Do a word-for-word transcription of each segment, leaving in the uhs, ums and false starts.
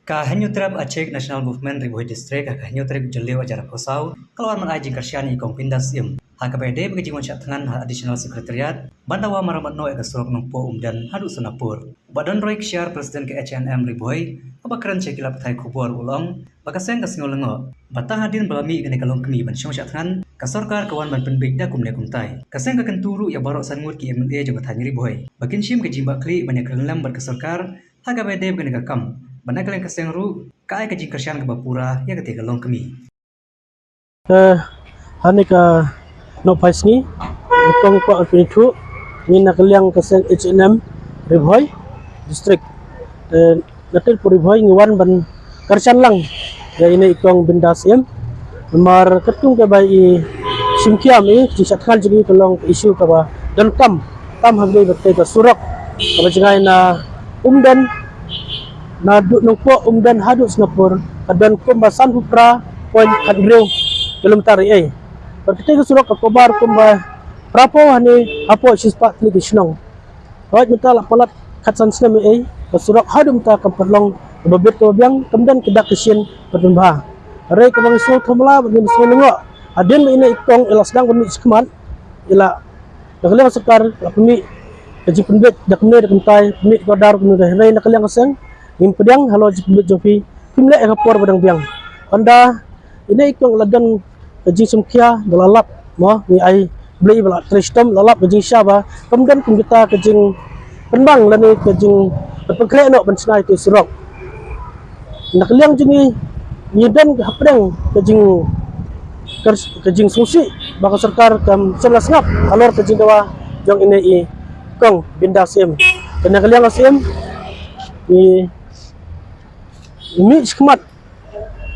Ka Hynñiewtrep Achik National Movement Ri Bhoi District ha ka hynñiew tarik u Jylliew arhajar arphew saw ka la wan ban ai jingkyrshan ïa i Kong Bindas Im ha kaba ïadei bad ka jingwan shah thngan ha Additional Secretariat ban dawa marang ban noh ïa ka surok Nongpoh Umden haduh Sonapur. Bah Donroy Ksiar, President ka H N M Ri Bhoi, haba kren sha ki lad pathai khubor u la ong ba ka seng ka sngew lyngngoh ba tang hadien ba la mih kane ka longkmie ban shong shah thngan, ka sorkar ka wan ban pynbeit da kumne kumtai. Ka seng ka kyntu ruh ïa baroh san ngut ki M L A jong ka thaiñ Ri Bhoi ba kin shim ka jingbakla ban ïakren lem bad ka sorkar ha kaba ïadei bad kane ka kam, ba na ka liang ka seng ruh ka ai ka jingkyrshan kaba pura ïa kata ka longkmie. Eh, ha kane ka nohphai sngi, nyngkong kwah ban pynithuh ngi na ka liang ka seng H N M Ri Bhoi District. Eh, na ka liang Ri Bhoi ngi wan ban kyrshan lang ïa ine i Kong Bindas Im. Namar katkum kaba i shim khia ma i, ka jingshah thngan jong i ka long ka issue kaba donkam tam ha kaba ïadei bad ka surok kaba jngai na Umden, naduh Nongpoh Umden haduh Sonapur ka don kumba sanphew phra point khathynriew kilometer ïa. Bad kata ka surok ka cover kumba phraphew haduh hapoh shispah tylli ki shnong. Hooid, mynta la palat khatsan snem ïa ka surok haduh mynta kam pat long kaba bit kaba biang, kam don ki dak ki shin ban pynbha. Hynrei kaba ngi sngewthuh la bad ngi sngewlyngngoh hadien ba ine i Kong i la sdang ban mih shakhmat, i la na ka liang ka sorkar la pynmih ka jingpynbeit da kumne da kumtai, pynmih ka order kumne da, hynrei na ka liang ka seng ngim pdiang halor jingpynbeit jong phi, phim leh ïa ka por ba dang biang. Ynda ine i Kong la don ka jingshim khia ba la lap, mo, ngi ai Blei ba la trei shitom, la lap ka jingshisha ba kam don kum kita ka jingpynbang lane ka jingpynkhreh noh ban shna ïa ka surok. Na ka liang jong ngi, ngi don hapdeng ka jing, ka jingsngewsih ba ka sorkar kam shym la sngap halor ka jingdawa jong ine i Kong Bindas Im. Te na ka liang ka seng ngi mih shakhmat,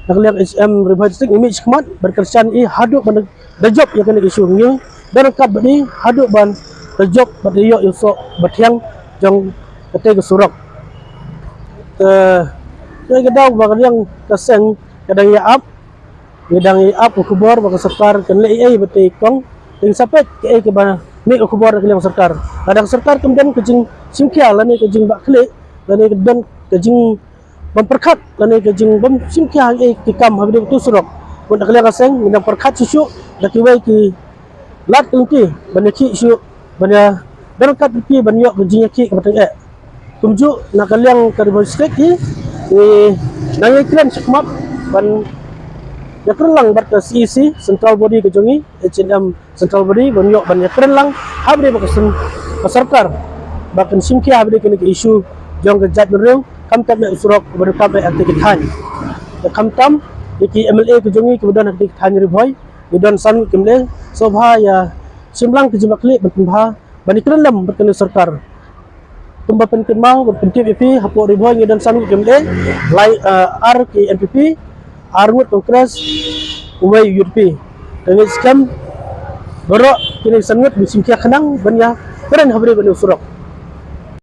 na ka liang H M Ri Bhoi District ngi mih shakhmat ban kyrshan ïa i haduh ban da jop ïa kane ka issue. Ngi don ryngkat bad i haduh ban da jop bad da ïoh ïa u soh ba thiang jong kata ka surok. Te, te ka daw ba ka liang ka seng ka dang ïa ap, ngi dang ïa ap ka khubor ba ka sorkar kan leh ei ei bad i Kong. Te ngi sa peit kaei kaba mih ka khubor na ka liang sorkar. Lada ka sorkar kam don ka jingshim khia lane ka jingbakla lane ka don ka jing bym pyrkhat lane ka jing bym shim khia ha ki kam ha kaba ïadei bad u surok, bad na ka liang ka seng ngi dang pyrkhat shuh shuh da kiwei ki lad ki lynti ban ïakhih shuh ban ïa don ryngkat bad ki ban ïoh ka jingïakhih kaba tyngeh. Kumjuh na ka liang ka Ri Bhoi District ngi nang ïakren shakhmat ban ïakren lang bad ka C E C, central body ka jong ngi, H N M central body, ban ïoh ban ïakren lang ha kaba ïadei bad ka syn-, ka sorkar ba kan shim khia ha kaba ïadei kane ka issue jong ka jaitbynriew, khamtam ïa u surok ba donkam ïa kata ka thaiñ. Te khamtam ïa ki M L A ka jong ngi kiba don ha kata ka thaiñ Ri Bhoi, ngi don san ngut ki M L A, sngewbha ïa shim lang ka jingbakla ban pynbha ban ïakren lem bad kane ka sorkar. Kumba pynkynmaw bad pyntip ïa phi, hapoh Ri Bhoi ngi don san ngut ki M L A, lai, eh, ar ki N P P, ar ngut Congress, uwei U D P. Te ngi skhem baroh kine san ngut ban shim khia khnang ban ïakren ha kaba ïadei bad u surok.